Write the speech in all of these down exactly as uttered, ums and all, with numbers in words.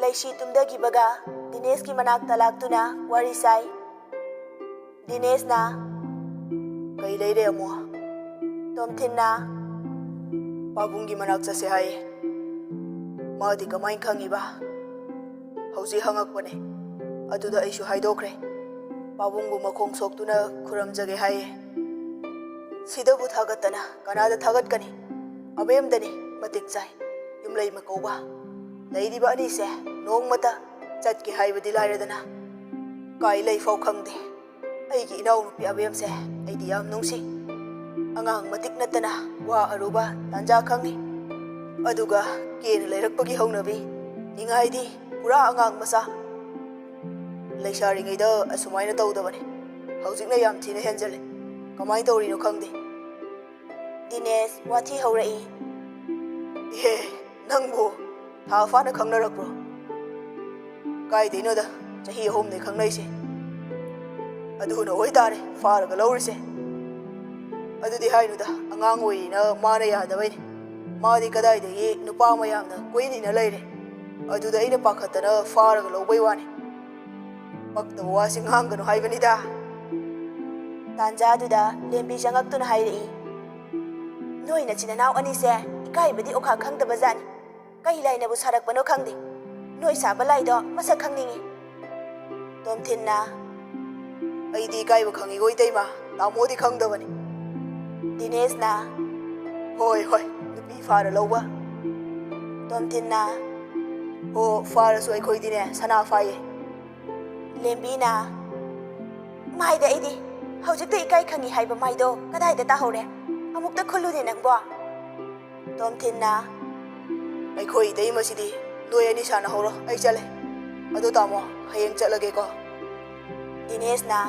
ꯂꯩꯁꯤ ꯇꯨꯝꯊꯈꯤꯕꯒ ꯗꯤꯅꯦꯁꯀꯤ ꯃꯅꯥꯛꯇ ꯂꯥꯛꯇꯨꯅ ꯋꯥꯔꯤ ꯁꯥꯏ꯫ ꯗꯤꯅꯦꯁꯅ, "ꯀꯩ ꯂꯩꯔꯦ ꯑꯃꯨꯛ?" ꯇꯣꯝꯊꯤꯟꯅ, "ꯄꯥꯕꯨꯡꯒꯤ ꯃꯅꯥꯛ ꯆꯠꯁꯦ ꯍꯥꯏꯌꯦ꯫" "ꯃꯥꯗꯤ ꯀꯃꯥꯏꯅ ꯈꯪꯉꯤꯕ?" "ꯍꯧꯖꯤꯛ ꯍꯪꯉꯛꯄꯅꯦ, ꯑꯗꯨꯗ ꯑꯩꯁꯨ ꯍꯥꯏꯗꯣꯛꯈ꯭ꯔꯦ꯫ ꯄꯥꯕꯨꯡꯕꯨ ꯃꯈꯣꯡ ꯁꯣꯛꯇꯨꯅ ꯈꯨꯔꯨꯝꯖꯒꯦ ꯍꯥꯏꯌꯦ꯫" "ꯁꯤꯗꯕꯨ ꯊꯥꯒꯠꯇꯅ ꯀꯅꯥꯗ ꯊꯥꯒꯠꯀꯅꯤ? ꯑꯕꯦꯝꯗꯅꯤ ꯃꯇꯤꯛ ꯆꯥꯏ, ꯌꯨꯝꯂꯩꯃ ꯀꯧꯕ꯫ ꯂꯩꯔꯤꯕ ꯑꯅꯤꯁꯦ ꯅꯣꯡꯃꯇ ꯆꯠꯀꯦ ꯍꯥꯏꯕꯗꯤ ꯂꯥꯏꯔꯗꯅ ꯀꯥꯏ ꯂꯩꯐꯥꯎ ꯈꯪꯗꯦ꯫ ꯑꯩꯒꯤ ꯏꯅꯥꯎꯅꯨꯄꯤ ꯑꯕꯦꯝꯁꯦ ꯑꯩꯗꯤ ꯌꯥꯝ ꯅꯨꯡꯁꯤ꯫ ꯑꯉꯥꯡ ꯃꯇꯤꯛ ꯅꯠꯇꯅ ꯋꯥ ꯑꯔꯨꯕ ꯇꯥꯟꯖꯥ ꯈꯪꯉꯤ꯫ ꯑꯗꯨꯒ ꯀꯦꯅ ꯂꯩꯔꯛꯄꯒꯤ ꯍꯧꯅꯕꯤ, ꯅꯤꯡꯉꯥꯏꯗꯤ ꯄꯨꯔꯥ ꯑꯉꯥꯡ ꯃꯆꯥ꯫ ꯂꯩꯁꯥꯔꯤꯉꯩꯗ ꯑꯁꯨꯃꯥꯏꯅ ꯇꯧꯗꯕꯅꯤ꯫ ꯍꯧꯖꯤꯛꯅ ꯌꯥꯝ ꯊꯤꯅ ꯍꯦꯟꯖꯜꯂꯦ꯫ ꯀꯃꯥꯏꯅ ꯇꯧꯔꯤꯅꯣ ꯈꯪꯗꯦ꯫" ꯗꯤꯅꯦꯁ ꯋꯥꯊꯤ ꯍꯧꯔꯛꯏ꯫ "ꯏꯍꯦ, ꯅꯪꯕꯨ ꯊꯥ ꯐꯥꯅ ꯈꯪꯅꯔꯛꯄ꯭ꯔꯣ?" "ꯀꯥꯏꯗꯩꯅꯣꯗ, ꯆꯍꯤ ꯑꯍꯨꯝꯅꯦ ꯈꯪꯅꯩꯁꯦ꯫" "ꯑꯗꯨꯅ ꯑꯣꯏꯇꯥꯔꯦ ꯐꯥꯔꯒ ꯂꯧꯔꯤꯁꯦ꯫" "ꯑꯗꯨꯗꯤ ꯍꯥꯏꯅꯨꯗ, ꯑꯉꯥꯡ ꯑꯣꯏꯔꯤꯅ ꯃꯥꯅ ꯌꯥꯗꯕꯩꯅꯦ꯫ ꯃꯥꯗꯤ ꯀꯗꯥꯏꯗꯒꯤ ꯅꯨꯄꯥ ꯃꯌꯥꯝꯅ ꯀꯣꯏꯅꯤꯅ ꯂꯩꯔꯦ꯫ ꯑꯗꯨꯗ ꯑꯩꯅ ꯄꯥꯈꯠꯇꯅ ꯐꯥꯔꯒ ꯂꯧꯕꯩ ꯋꯥꯅꯤ꯫ ꯄꯛꯇꯕ ꯋꯥꯁꯤ ꯉꯥꯡꯒꯅꯨ ꯍꯥꯏꯕꯅꯤꯗ꯫" ꯇꯥꯟꯖꯥꯗꯨꯗ ꯂꯦꯝꯕꯤ ꯆꯪꯉꯛꯇꯨꯅ ꯍꯥꯏꯔꯛꯏ, "ꯅꯣꯏ ꯅꯆꯤꯟ ꯅꯅꯥꯎ ꯑꯅꯤꯁꯦ ꯏꯀꯥꯏꯕꯗꯤ ꯑꯣꯈꯥ ꯈꯪꯗꯕ ꯖꯥꯠꯅꯤ꯫ ꯀꯩ ꯂꯥꯏꯅꯕꯨ ꯁꯥꯔꯛꯄꯅꯣ ꯈꯪꯗꯦ꯫ ꯅꯣꯏ ꯁꯥꯕ ꯂꯥꯏꯗꯣ ꯃꯁꯛ ꯈꯪꯅꯤꯡꯉꯤ꯫" ꯇꯣꯝꯊꯤꯟꯅ, "ꯑꯩꯗꯤ ꯏꯀꯥꯏꯕ ꯈꯪꯉꯤꯀꯣ ꯏꯇꯩꯃ, ꯇꯥꯃꯣꯗꯤ ꯈꯪꯗꯕꯅꯤ꯫" ꯗꯤꯅꯦꯁꯅ, "ꯍꯣꯏ ꯍꯣꯏ, ꯅꯨꯄꯤ ꯐꯥꯔ ꯂꯧꯕ꯫" ꯇꯣꯝꯊꯤꯟꯅ, "ꯍꯣ, ꯐꯥꯔꯁꯨ ꯑꯩꯈꯣꯏꯗꯤꯅꯦ ꯁꯅꯥ ꯐꯥꯏꯌꯦ꯫" ꯂꯦꯝꯕꯤꯅ, "ꯃꯥꯏꯗ ꯑꯩꯗꯤ ꯍꯧꯖꯤꯛꯇ ꯏꯀꯥꯏ ꯈꯪꯉꯤ ꯍꯥꯏꯕ ꯃꯥꯏꯗꯣ ꯀꯗꯥꯏꯗ ꯇꯥꯍꯧꯔꯦ? ꯑꯃꯨꯛꯇ ꯈꯨꯜꯂꯨꯅꯦ ꯅꯪꯕꯣ꯫" ꯇꯣꯝꯊꯤꯟꯅ, "ꯑꯩꯈꯣꯏ ꯏꯇꯩꯃꯁꯤꯗꯤ ꯅꯣꯏ ꯑꯅꯤ ꯁꯥꯟꯅꯍꯧꯔꯣ, ꯑꯩ ꯆꯠꯂꯦ꯫ ꯑꯗꯣ ꯇꯥꯃꯣ, ꯍꯌꯦꯡ ꯆꯠꯂꯒꯦꯀꯣ꯫" ꯗꯤꯅꯦꯁꯅ,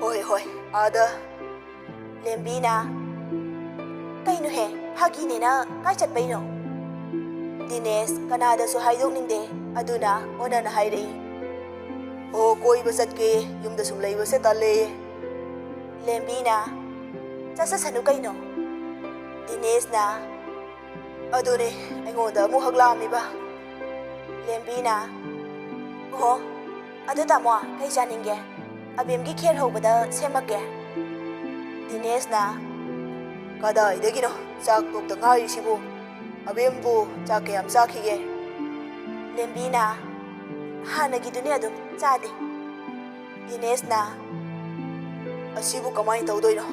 "ꯍꯣꯏ ꯍꯣꯏ, ꯑꯥꯗ꯫" ꯂꯦꯝꯕꯤꯅ, "ꯀꯩꯅꯣꯍꯦ, ꯐꯥꯒꯤꯅꯦꯅ ꯀꯥꯏ ꯆꯠꯄꯩꯅꯣ?" ꯗꯤꯅꯦꯁ ꯀꯅꯥꯗꯁꯨ ꯍꯥꯏꯗꯣꯛꯅꯤꯡꯗꯦ, ꯑꯗꯨꯅ ꯑꯣꯟꯅꯅ ꯍꯥꯏꯔꯛꯏ, "ꯑꯣ, ꯀꯣꯏꯕ ꯆꯠꯀꯦ, ꯌꯨꯝꯗ ꯁꯨꯝ ꯂꯩꯕꯁꯦ ꯇꯜꯂꯦ꯫" ꯂꯦꯝꯕꯤꯅ, "ꯆꯠꯆꯁꯅꯨ ꯀꯩꯅꯣ꯫" ꯗꯤꯅꯦꯁꯅ, "ꯑꯗꯨꯅꯦ ꯑꯩꯉꯣꯟꯗ ꯑꯃꯨꯛ ꯍꯛꯂꯛꯑꯝꯃꯤꯕ꯫" ꯂꯦꯝꯕꯤꯅ, "ꯑꯣꯍꯣ, ꯑꯗꯨ ꯇꯥꯃꯣ, ꯀꯩ ꯆꯥꯅꯤꯡꯒꯦ? ꯑꯕꯦꯝꯒꯤ ꯈꯦꯔ ꯍꯧꯕꯗ ꯁꯦꯝꯃꯛꯀꯦ꯫" ꯗꯤꯅꯦꯁꯅ, "ꯀꯗꯥꯏꯗꯒꯤꯅꯣ? ꯆꯥꯛ ꯇꯣꯛꯇ ꯉꯥꯏꯔꯤꯁꯤꯕꯨ꯫ ꯑꯕꯦꯝꯕꯨ ꯆꯥꯛ ꯀꯌꯥꯝ ꯆꯥꯈꯤꯒꯦ?" ꯂꯦꯝꯕꯤꯅ, "ꯍꯥꯟꯅꯒꯤꯗꯨꯅꯤ, ꯑꯗꯨꯝ ꯆꯥꯗꯦ꯫" ꯗꯤꯅꯦꯁꯅ, "ꯑꯁꯤꯕꯨ ꯀꯃꯥꯏꯅ ꯇꯧꯗꯣꯏꯅꯣ?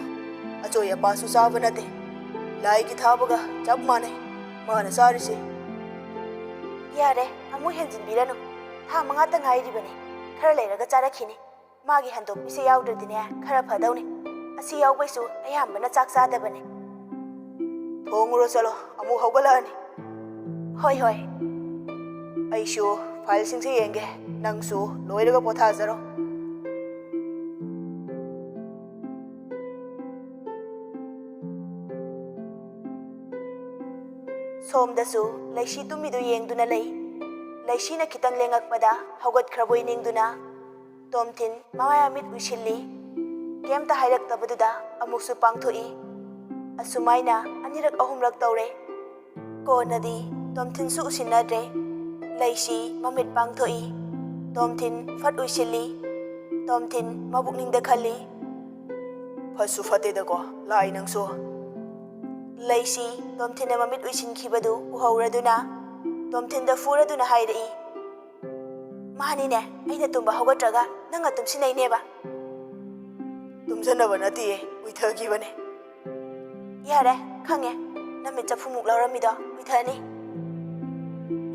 ꯑꯆꯣꯏ ꯑꯄꯥꯁꯨ ꯆꯥꯕ ꯅꯠꯇꯦ, ꯂꯥꯏꯒꯤ ꯊꯥꯕꯒ ꯆꯞ ꯃꯥꯟꯅꯩ ꯃꯥꯅ ꯆꯥꯔꯤꯁꯤ꯫" "ꯌꯥꯔꯦ, ꯑꯃꯨꯛ ꯍꯦꯟꯖꯤꯟꯕꯤꯔꯅꯨ꯫ ꯊꯥ ꯃꯉꯥꯇ ꯉꯥꯏꯔꯤꯕꯅꯤ, ꯈꯔ ꯂꯩꯔꯒ ꯆꯥꯔꯛꯈꯤꯅꯤ꯫ ꯃꯥꯒꯤ ꯍꯟꯗꯣꯛꯄꯤꯁꯦ ꯌꯥꯎꯗ꯭ꯔꯗꯤꯅꯦ, ꯈꯔ ꯐꯗꯧꯅꯤ꯫ ꯑꯁꯤ ꯌꯥꯎꯕꯩꯁꯨ ꯑꯌꯥꯝꯕꯅ ꯆꯥꯛ ꯆꯥꯗꯕꯅꯦ꯫" "ꯊꯣꯡꯉꯨꯔꯣ, ꯆꯠꯂꯣ, ꯑꯃꯨꯛ ꯍꯧꯒꯠꯂꯛꯑꯅꯤ꯫" "ꯍꯣꯏ, ꯍꯣꯏ꯫" "ꯑꯩꯁꯨ ꯐꯥꯏꯜꯁꯤꯡꯁꯦ ꯌꯦꯡꯒꯦ, ꯅꯪꯁꯨ ꯂꯣꯏꯔꯒ ꯄꯣꯊꯥꯖꯔꯣ꯫" ꯁꯣꯝꯗꯁꯨ ꯂꯩꯁꯤ ꯇꯨꯝꯃꯤꯗꯨ ꯌꯦꯡꯗꯨꯅ ꯂꯩ꯫ ꯂꯩꯁꯤꯅ ꯈꯤꯇꯪ ꯂꯦꯡꯉꯛꯄꯗ ꯍꯧꯒꯠꯈ꯭ꯔꯕꯣꯏ ꯅꯤꯡꯗꯨꯅ ꯇꯣꯝꯊꯤꯟ ꯃꯃꯥꯏ ꯃꯃꯤꯠ ꯎꯏꯁꯤꯜꯂꯤ꯫ ꯀꯩꯝꯇ ꯍꯥꯏꯔꯛꯇꯕꯗꯨꯗ ꯑꯃꯨꯛꯁꯨ ꯄꯥꯡꯊꯣꯛꯏ꯫ ꯑꯁꯨꯃꯥꯏꯅ ꯑꯅꯤꯔꯛ ꯑꯍꯨꯝꯔꯛ ꯇꯧꯔꯦ꯫ ꯀꯣꯟꯅꯗꯤ ꯇꯣꯝꯊꯤꯟꯁꯨ ꯎꯁꯤꯟꯅꯗ꯭ꯔꯦ꯫ ꯂꯩꯁꯤ ꯃꯃꯤꯠ ꯄꯥꯡꯊꯣꯛꯏ꯫ ꯇꯣꯝꯊꯤꯟ ꯐꯠ ꯎꯏꯁꯤꯜꯂꯤ꯫ ꯇꯣꯝꯊꯤꯟ ꯃꯕꯨꯛꯅꯤꯡꯗ ꯈꯜꯂꯤ, "ꯐꯠꯁꯨ ꯐꯠꯇꯦꯗꯀꯣ, ꯂꯥꯏ ꯅꯪꯁꯨ꯫" ꯂꯩꯁꯤ ꯇꯣꯝꯊꯤꯟꯅ ꯃꯃꯤꯠ ꯎꯏꯁꯤꯟꯈꯤꯕꯗꯨ ꯎꯍꯧꯔꯗꯨꯅ ꯇꯣꯝꯊꯤꯟꯗ ꯐꯨꯔꯗꯨꯅ ꯍꯥꯏꯔꯛꯏ, "ꯃꯥꯅꯤꯅꯦ, ꯑꯩꯅ ꯇꯨꯝꯕ ꯍꯧꯒꯠꯇ꯭ꯔꯒ ꯅꯪꯅ ꯇꯨꯝꯁꯤꯟꯅꯩꯅꯦꯕ꯫" "ꯇꯨꯝꯁꯤꯟꯅꯕ ꯅꯠꯇꯤꯌꯦ, ꯎꯏꯊꯈꯤꯕꯅꯦ꯫" "ꯌꯥꯔꯦ, ꯈꯪꯉꯦ, ꯅꯃꯤꯠ ꯆꯐꯨꯃꯨꯛ ꯂꯧꯔꯝꯃꯤꯗꯣ ꯎꯏꯊꯅꯤ꯫"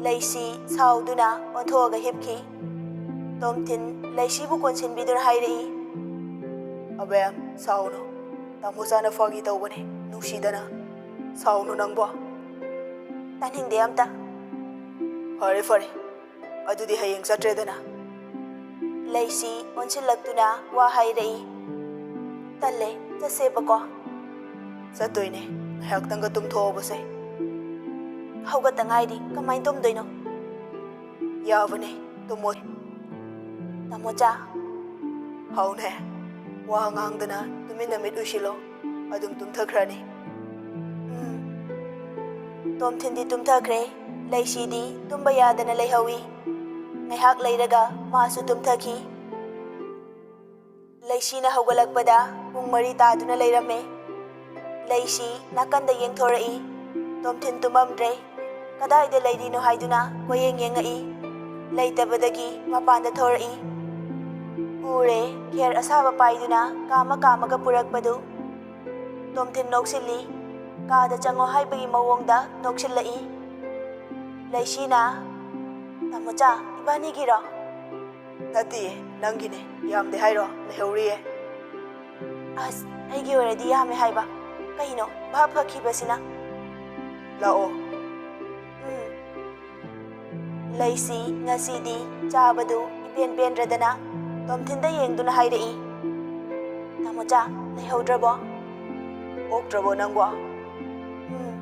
ꯂꯩꯁꯤ ꯁꯥꯎꯗꯨꯅ ꯑꯣꯟꯊꯣꯛꯑꯒ ꯍꯤꯞꯈꯤ꯫ ꯇꯣꯝꯊꯤꯟ ꯂꯩꯁꯤꯕꯨ ꯀꯣꯟꯁꯤꯟꯕꯤꯗꯨꯅ ꯍꯥꯏꯔꯛꯏ, "ꯑꯕꯦꯝ, ꯁꯥꯎꯅꯨ꯫ ꯇꯥꯃꯣꯆꯥꯅ ꯐꯥꯒꯤ ꯇꯧꯕꯅꯦ, ꯅꯨꯡꯁꯤꯗꯅ꯫ ꯁꯥꯎꯅꯨ ꯅꯪꯕꯣ꯫" "ꯇꯥꯅꯤꯡꯗꯦ ꯑꯝꯇ꯫" "ꯐꯔꯦ, ꯐꯔꯦ꯫ ꯑꯗꯨꯗꯤ ꯍꯌꯦꯡ ꯆꯠꯇ꯭ꯔꯦꯗꯅ꯫" ꯂꯩꯁꯤ ꯑꯣꯟꯁꯤꯜꯂꯛꯇꯨꯅ ꯋꯥ ꯍꯥꯏꯔꯛꯏ, "ꯇꯜꯂꯦ, ꯆꯠꯁꯦꯕꯀꯣ꯫" "ꯆꯠꯇꯣꯏꯅꯦ, ꯉꯥꯏꯍꯥꯛꯇꯪꯒ ꯇꯨꯝꯊꯣꯛꯍꯧꯕꯁꯦ꯫" "ꯍꯧꯒꯠꯇ ꯉꯥꯏꯔꯤ, ꯀꯃꯥꯏꯅ ꯇꯨꯝꯗꯣꯏꯅꯣ?" "ꯌꯥꯕꯅꯦ, ꯇꯨꯝꯃꯣ꯫" "ꯇꯥꯃꯣꯆꯥ꯫" "ꯍꯥꯎꯅꯦ, ꯋꯥ ꯉꯥꯡꯗꯅ ꯇꯨꯃꯤꯟꯅ ꯃꯤꯠ ꯎꯏꯁꯤꯜꯂꯣ, ꯑꯗꯨꯝ ꯇꯨꯝꯊꯈ꯭ꯔꯅꯤ꯫" ꯎꯝ꯫ ꯇꯣꯝꯊꯤꯟꯗꯤ ꯇꯨꯝꯊꯈ꯭ꯔꯦ꯫ ꯂꯩꯁꯤꯗꯤ ꯇꯨꯝꯕ ꯌꯥꯗꯅ ꯂꯩꯍꯧꯏ꯫ ꯉꯥꯏꯍꯥꯛ ꯂꯩꯔꯒ ꯃꯥꯁꯨ ꯇꯨꯝꯊꯈꯤ꯫ ꯂꯩꯁꯤꯅ ꯍꯧꯒꯠꯂꯛꯄꯗ ꯄꯨꯡ ꯃꯔꯤ ꯇꯥꯗꯨꯅ ꯂꯩꯔꯝꯃꯦ꯫ ꯂꯩꯁꯤ ꯅꯥꯀꯟꯗ ꯌꯦꯡꯊꯣꯔꯛꯏ꯫ ꯇꯣꯝꯊꯤꯟ ꯇꯨꯝꯃꯝꯗ꯭ꯔꯦ꯫ ꯀꯗꯥꯏꯗ ꯂꯩꯔꯤꯅꯣ ꯍꯥꯏꯗꯨꯅ ꯀꯣꯏꯌꯦꯡ ꯌꯦꯡꯉꯛꯏ꯫ ꯂꯩꯇꯕꯗꯒꯤ ꯃꯄꯥꯟꯗ ꯊꯣꯔꯛꯏ꯫ ꯎꯔꯦ, ꯈꯦꯔ ꯑꯁꯥꯕ ꯄꯥꯏꯗꯨꯅ ꯀꯥꯝꯃ ꯀꯥꯝꯃꯒ ꯄꯨꯔꯛꯄꯗꯨ꯫ ꯇꯣꯝꯊꯤꯟ ꯅꯣꯛꯁꯤꯜꯂꯤ꯫ ꯀꯥꯗ ꯆꯪꯉꯣ ꯍꯥꯏꯕꯒꯤ ꯃꯑꯣꯡꯗ ꯅꯣꯛꯁꯤꯜꯂꯛꯏ꯫ ꯂꯩꯁꯤꯅ, "ꯇꯥꯃꯣꯆꯥ, ꯏꯕꯥꯅꯤꯒꯤꯔꯣ?" "ꯅꯠꯇꯤꯌꯦ, ꯅꯪꯒꯤꯅꯦ꯫ ꯌꯥꯝꯗꯦ ꯍꯥꯏꯔꯣ? ꯂꯩꯍꯧꯔꯤꯌꯦ꯫" "ꯑꯁ, ꯑꯩꯒꯤ ꯑꯣꯏꯔꯗꯤ ꯌꯥꯝꯃꯦ ꯍꯥꯏꯕ꯫ ꯀꯩꯅꯣ, ꯚꯥꯞ ꯐꯈꯤꯕꯁꯤꯅ?" "ꯂꯥꯛꯑꯣ꯫" ꯎꯝ꯫ ꯂꯩꯁꯤ ꯉꯁꯤꯗꯤ ꯆꯥꯕꯗꯨ ꯏꯄꯦꯟ ꯄꯦꯟꯗ꯭ꯔꯗꯅ ꯇꯣꯝꯊꯤꯟꯗ ꯌꯦꯡꯗꯨꯅ ꯍꯥꯏꯔꯛꯏ, "ꯇꯥꯃꯣꯆꯥ, ꯂꯩꯍꯧꯗ꯭ꯔꯕꯣ?" "ꯑꯣꯛꯇ꯭ꯔꯕꯣ ꯅꯪꯕꯣ?" "ꯎꯝ꯫"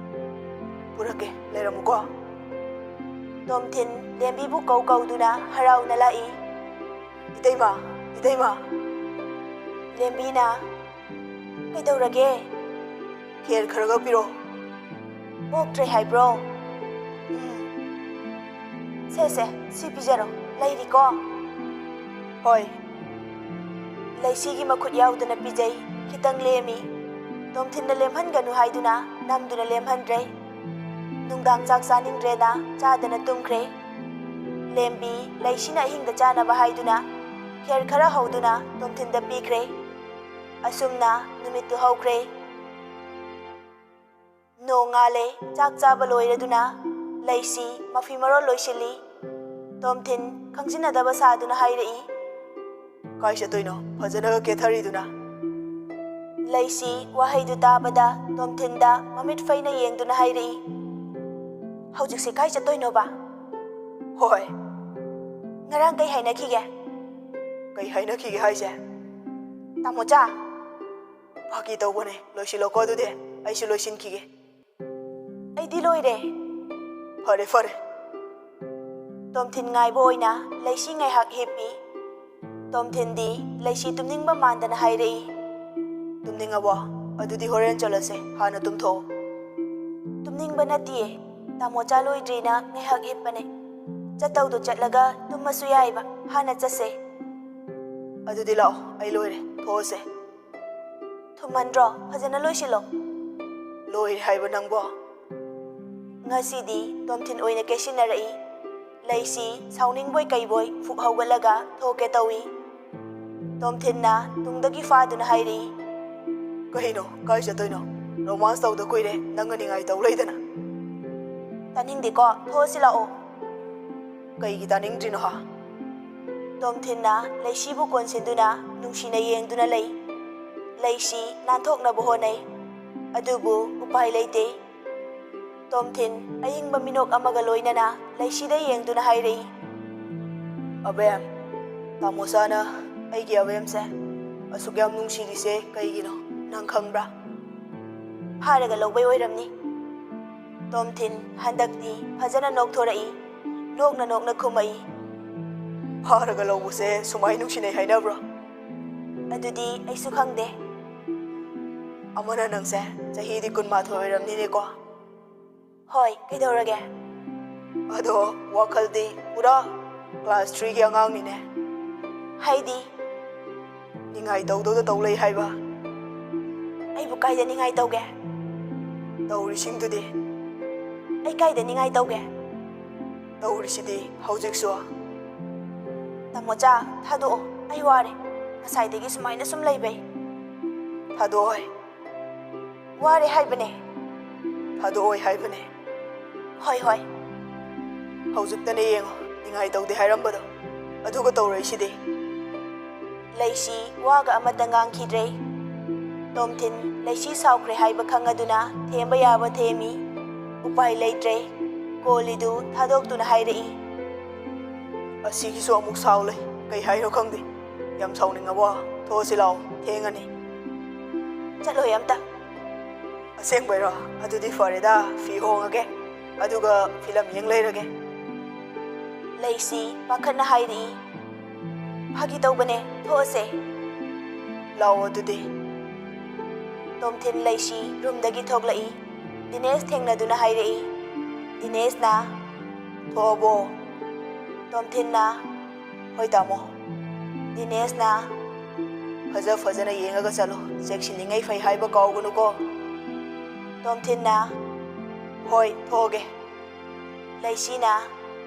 "ꯄꯨꯔꯛꯀꯦ, ꯂꯩꯔꯝꯃꯨꯀꯣ꯫" ꯇꯣꯝꯊꯤꯟ ꯂꯦꯝꯕꯤꯕꯨ ꯀꯧ ꯀꯧꯗꯨꯅ ꯍꯔꯥꯎꯅ ꯂꯥꯛꯏ꯫ "ꯏꯇꯩꯃ, ꯏꯇꯩꯃ!" ꯂꯦꯝꯕꯤꯅ, "ꯀꯩꯗꯧꯔꯒꯦ?" "ꯈꯦꯔ ꯈꯔꯒ ꯄꯤꯔꯛꯑꯣ꯫" "ꯑꯣꯛꯇ꯭ꯔꯦ ꯍꯥꯏꯕ꯭ꯔꯣ?" "ꯎꯝ꯫" "ꯁꯦ, ꯁꯦ, ꯁꯤ ꯄꯤꯖꯔꯣ꯫ ꯂꯩꯔꯤꯀꯣ?" "ꯍꯣꯏ꯫" ꯂꯩꯁꯤꯒꯤ ꯃꯈꯨꯠ ꯌꯥꯎꯗꯅ ꯄꯤꯖꯩ꯫ ꯈꯤꯇꯪ ꯂꯦꯝꯃꯤ꯫ ꯇꯣꯝꯊꯤꯟꯅ ꯂꯦꯝꯍꯟꯒꯅꯨ ꯍꯥꯏꯗꯨꯅ ꯅꯝꯗꯨꯅ ꯂꯦꯝꯍꯟꯗ꯭ꯔꯦ꯫ ꯅꯨꯡꯗꯥꯡ ꯆꯥꯛ ꯆꯥꯅꯤꯡꯗ꯭ꯔꯦꯅ ꯆꯥꯗꯅ ꯇꯨꯝꯈ꯭ꯔꯦ꯫ ꯂꯦꯝꯕꯤ ꯂꯩꯁꯤꯅ ꯑꯍꯤꯡꯗ ꯆꯥꯅꯕ ꯍꯥꯏꯗꯨꯅ ꯈꯦꯔ ꯈꯔ ꯍꯧꯗꯨꯅ ꯇꯣꯝꯊꯤꯟꯗ ꯄꯤꯈ꯭ꯔꯦ꯫ ꯑꯁꯨꯝꯅ ꯅꯨꯃꯤꯠꯇꯨ ꯍꯧꯈ꯭ꯔꯦ꯫ ꯅꯣꯡꯉꯥꯜꯂꯦ꯫ ꯆꯥꯛ ꯆꯥꯕ ꯂꯣꯏꯔꯗꯨꯅ ꯂꯩꯁꯤ ꯃꯐꯤ ꯃꯔꯣꯜ ꯂꯣꯏꯁꯤꯜꯂꯤ꯫ ꯇꯣꯝꯊꯤꯟ ꯈꯪꯖꯤꯟꯅꯗꯕ ꯁꯥꯗꯨꯅ ꯍꯥꯏꯔꯛꯏ, "ꯀꯥꯏ ꯆꯠꯇꯣꯏꯅꯣ ꯐꯖꯅꯒ ꯀꯦꯊꯔꯤꯗꯨꯅ?" ꯂꯩꯁꯤ ꯋꯥꯍꯩꯗꯨ ꯇꯥꯕꯗ ꯇꯣꯝꯊꯤꯟꯗ ꯃꯃꯤꯠ ꯐꯩꯅ ꯌꯦꯡꯗꯨꯅ ꯍꯥꯏꯔꯛꯏ, "ꯍꯧꯖꯤꯛꯁꯦ ꯀꯥꯏ ꯆꯠꯇꯣꯏꯅꯣꯕ?" "ꯍꯣꯏ꯫" "ꯉꯔꯥꯡ ꯀꯩ ꯍꯥꯏꯅꯈꯤꯒꯦ?" "ꯀꯩ ꯍꯥꯏꯅꯈꯤꯒꯦ ꯍꯥꯏꯁꯦ?" "ꯇꯥꯃꯣꯆꯥ!" "ꯐꯥꯒꯤ ꯇꯧꯕꯅꯦ, ꯂꯣꯏꯁꯤꯜꯂꯣꯀꯣ ꯑꯗꯨꯗꯤ, ꯑꯩꯁꯨ ꯂꯣꯏꯁꯤꯟꯈꯤꯒꯦ꯫" "ꯑꯩꯗꯤ ꯂꯣꯏꯔꯦ꯫" "ꯐꯔꯦ, ꯐꯔꯦ꯫" ꯇꯣꯝꯊꯤꯟ ꯉꯥꯏꯕ ꯑꯣꯏꯅ ꯂꯩꯁꯤ ꯉꯥꯏꯍꯥꯛ ꯍꯤꯞꯄꯤ꯫ ꯇꯣꯝꯊꯤꯟꯗꯤ ꯂꯩꯁꯤ ꯇꯨꯝꯅꯤꯡꯕ ꯃꯥꯟꯗꯅ ꯍꯥꯏꯔꯛꯏ, "ꯇꯨꯝꯅꯤꯡꯉꯕꯣ? ꯑꯗꯨꯗꯤ ꯍꯣꯔꯦꯟ ꯆꯠꯂꯁꯦ, ꯍꯥꯟꯅ ꯇꯨꯝꯊꯣꯛꯑꯣ꯫" "ꯇꯨꯝꯅꯤꯡꯕ ꯅꯠꯇꯤꯌꯦ, ꯇꯥꯃꯣꯆꯥ ꯂꯣꯏꯗ꯭ꯔꯤꯅ ꯉꯥꯏꯍꯥꯛ ꯍꯤꯞꯄꯅꯦ꯫ ꯆꯠꯇꯧꯗꯣ ꯆꯠꯂꯒ ꯇꯨꯝꯃꯁꯨ ꯌꯥꯏꯕ, ꯍꯥꯟꯅ ꯆꯠꯁꯦ꯫ ꯑꯗꯨꯗꯤ ꯂꯥꯛꯑꯣ, ꯑꯩ ꯂꯣꯏꯔꯦ, ꯊꯣꯛꯑꯁꯦ꯫ ꯊꯨꯝꯍꯟꯗ꯭ꯔꯣ? ꯐꯖꯅ ꯂꯣꯏꯁꯤꯜꯂꯣ꯫ ꯂꯣꯏꯔꯦ ꯍꯥꯏꯕ ꯅꯪꯕꯣ? ꯉꯁꯤꯗꯤ ꯇꯣꯝꯊꯤꯟ ꯑꯣꯏꯅ ꯀꯦꯁꯤꯟꯅꯔꯛꯏ꯫ ꯂꯩꯁꯤ ꯁꯥꯎꯅꯤꯡꯕꯣꯏ ꯀꯩꯕꯣꯏ ꯐꯨꯛ ꯍꯧꯒꯠꯂꯒ ꯊꯣꯛꯀꯦ ꯇꯧꯏ꯫ ꯇꯣꯝꯊꯤꯟꯅ ꯇꯨꯡꯗꯒꯤ ꯐꯥꯗꯨꯅ ꯍꯥꯏꯔꯛꯏ꯫ ꯀꯩꯅꯣ, ꯀꯥꯏ ꯆꯠꯇꯣꯏꯅꯣ? ꯔꯣꯃꯥꯟꯁ ꯇꯧꯗ ꯀꯨꯏꯔꯦ, ꯅꯪꯒ ꯅꯤꯡꯉꯥꯏ ꯇꯧ ꯂꯩꯗꯅ꯫ ꯇꯥꯅꯤꯡꯗꯦꯀꯣ, ꯊꯣꯛꯑꯁꯤ ꯂꯥꯛꯑꯣ꯫ ꯀꯩꯒꯤ ꯇꯥꯅꯤꯡꯗ꯭ꯔꯤꯅꯣ ꯍꯥ? ꯇꯣꯝꯊꯤꯟꯅ ꯂꯩꯁꯤꯕꯨ ꯀꯣꯟꯁꯤꯟꯗꯨꯅ ꯅꯨꯡꯁꯤꯅ ꯌꯦꯡꯗꯨꯅ ꯂꯩ꯫ ꯂꯩꯁꯤ ꯅꯥꯟꯊꯣꯛꯅꯕ ꯍꯣꯠꯅꯩ, ꯑꯗꯨꯕꯨ ꯎꯄꯥꯏ ꯂꯩꯇꯦ꯫ ꯇꯣꯝꯊꯤꯟ ꯑꯏꯪꯕ ꯃꯤꯅꯣꯛ ꯑꯃꯒ ꯂꯣꯏꯅꯅ ꯂꯩꯁꯤꯗ ꯌꯦꯡꯗꯨꯅ ꯍꯥꯏꯔꯛꯏ꯫ ꯑꯕꯦꯝ, ꯇꯥꯃꯣꯆꯥꯅ ꯑꯩꯒꯤ ꯑꯕꯦꯝꯁꯦ ꯑꯁꯨꯛ ꯌꯥꯝ ꯅꯨꯡꯁꯤꯔꯤꯁꯦ ꯀꯩꯒꯤꯅꯣ ꯅꯪ ꯈꯪꯕ꯭ꯔꯥ? ꯐꯥꯔꯒ ꯂꯧꯕꯩ ꯑꯣꯏꯔꯝꯅꯤ꯫ ꯇꯣꯝꯊꯤꯟ ꯍꯟꯗꯛꯇꯤ ꯐꯖꯅ ꯅꯣꯛꯊꯣꯔꯛꯏ, ꯅꯣꯛꯅ ꯅꯣꯛꯅ ꯈꯨꯝꯃꯛꯏ꯫ ꯐꯥꯔꯒ ꯂꯧꯕꯁꯦ ꯁꯨꯃꯥꯏ ꯅꯨꯡꯁꯤꯅꯩ ꯍꯥꯏꯅꯕ꯭ꯔꯣ? ꯑꯗꯨꯗꯤ ꯑꯩꯁꯨ ꯈꯪꯗꯦ꯫ ꯑꯃꯅ ꯅꯪꯁꯦ ꯆꯍꯤꯗꯤ ꯀꯨꯟꯃꯥꯊꯣꯏ ꯑꯣꯏꯔꯝꯅꯤꯅꯦꯀꯣ? ꯍꯣꯏ, ꯀꯩꯗꯧꯔꯒꯦ? ꯑꯗꯣ ꯋꯥꯈꯜꯗꯤ ꯄꯨꯔꯥ ꯀ꯭ꯂꯥꯁ ꯊ꯭ꯔꯤꯒꯤ ꯑꯉꯥꯡꯅꯤꯅꯦ꯫ ꯍꯥꯏꯗꯤ? ꯅꯤꯡꯉꯥꯏ ꯇꯧꯗꯧꯗ ꯇꯧ ꯂꯩ ꯍꯥꯏꯕ꯫ ꯑꯩꯕꯨ ꯀꯥꯏꯗ ꯅꯤꯡꯉꯥꯏ ꯇꯧꯒꯦ? ꯇꯧꯔꯤꯁꯤꯡꯗꯨꯗꯤ꯫ ꯑꯩ ꯀꯥꯏꯗ ꯅꯤꯡꯉꯥꯏ ꯇꯧꯒꯦ? ꯇꯧꯔꯤꯁꯤꯗꯤ ꯍꯧꯖꯤꯛꯁꯨ꯫ ꯇꯥꯃꯣꯆꯥ, ꯊꯥꯗꯣꯛꯑꯣ, ꯑꯩ ꯋꯥꯔꯦ꯫ ꯉꯁꯥꯏꯗꯒꯤ ꯁꯨꯃꯥꯏꯅ ꯁꯨꯝ ꯂꯩꯕꯩ꯫ ꯊꯥꯗꯣꯛꯑꯣꯏ꯫ ꯋꯥꯔꯦ ꯍꯥꯏꯕꯅꯦ꯫ ꯊꯥꯗꯣꯛꯑꯣꯏ ꯍꯥꯏꯕꯅꯦ꯫ ꯍꯣꯏ, ꯍꯣꯏ꯫ ꯍꯧꯖꯤꯛꯇꯅꯦ ꯌꯦꯡꯉꯣ, ꯅꯤꯡꯉꯥꯏ ꯇꯧꯗꯦ ꯍꯥꯏꯔꯝꯕꯗꯣ, ꯑꯗꯨꯒ ꯇꯧꯔꯛꯏꯁꯤꯗꯤ꯫ ꯂꯩꯁꯤ ꯋꯥꯒ ꯑꯃꯠꯇ ꯉꯥꯡꯈꯤꯗ꯭ꯔꯦ꯫ ꯇꯣꯝꯊꯤꯟ ꯂꯩꯁꯤ ꯁꯥꯎꯈ꯭ꯔꯦ ꯍꯥꯏꯕ ꯈꯪꯉꯗꯨꯅ ꯊꯦꯝꯕ ꯌꯥꯕ ꯊꯦꯝꯃꯤ꯫ ꯎꯄꯥꯏ ꯂꯩꯇ꯭ꯔꯦ꯫ ꯀꯣꯜꯂꯤꯗꯨ ꯊꯥꯗꯣꯛꯇꯨꯅ ꯍꯥꯏꯔꯛꯏ꯫ ꯑꯁꯤꯒꯤꯁꯨ ꯑꯃꯨꯛ ꯁꯥꯎ ꯂꯩ꯫ ꯀꯩ ꯍꯥꯏꯅꯣ ꯈꯪꯗꯦ꯫ ꯌꯥꯝ ꯁꯥꯎꯅꯤꯡꯉꯕꯣ? ꯊꯣꯛꯑꯁꯤ ꯂꯥꯛꯑꯣ, ꯊꯦꯡꯉꯅꯤ꯫ ꯆꯠꯂꯣꯏ ꯑꯝꯇ꯫ ꯑꯁꯦꯡꯕꯩꯔꯣ? ꯑꯗꯨꯗꯤ ꯐꯔꯦꯗ, ꯐꯤ ꯍꯣꯡꯉꯒꯦ, ꯑꯗꯨꯒ ꯐꯤꯂꯝ ꯌꯦꯡ ꯂꯩꯔꯒꯦ꯫ ꯂꯩꯁꯤ ꯄꯥꯈꯠꯅ ꯍꯥꯏꯔꯛꯏ꯫ ꯐꯥꯒꯤ ꯇꯧꯕꯅꯦ, ꯊꯣꯛꯑꯁꯦ꯫ ꯂꯥꯛꯑꯣ ꯑꯗꯨꯗꯤ꯫ ꯇꯣꯝꯊꯤꯟ ꯂꯩꯁꯤ ꯔꯨꯝꯗꯒꯤ ꯊꯣꯛꯂꯛꯏ꯫ ꯗꯤꯅꯦꯁ ꯊꯦꯡꯅꯗꯨꯅ ꯍꯥꯏꯔꯛꯏ꯫ ꯗꯤꯅꯦꯁꯅ, "ꯊꯣꯛꯑꯕꯣ?" ꯇꯣꯝꯊꯤꯟꯅ, "ꯍꯣꯏ ꯇꯥꯃꯣ꯫" ꯗꯤꯅꯦꯁꯅ, "ꯐꯖ ꯐꯖꯅ ꯌꯦꯡꯉꯒ ꯆꯠꯂꯨ, ꯆꯦꯛꯁꯤꯜꯂꯤꯉꯩ ꯐꯩ ꯍꯥꯏꯕ ꯀꯥꯎꯒꯅꯨꯀꯣ꯫" ꯇꯣꯝꯊꯤꯟꯅ, "ꯍꯣꯏ, ꯊꯣꯛꯑꯒꯦ꯫" ꯂꯩꯁꯤꯅ,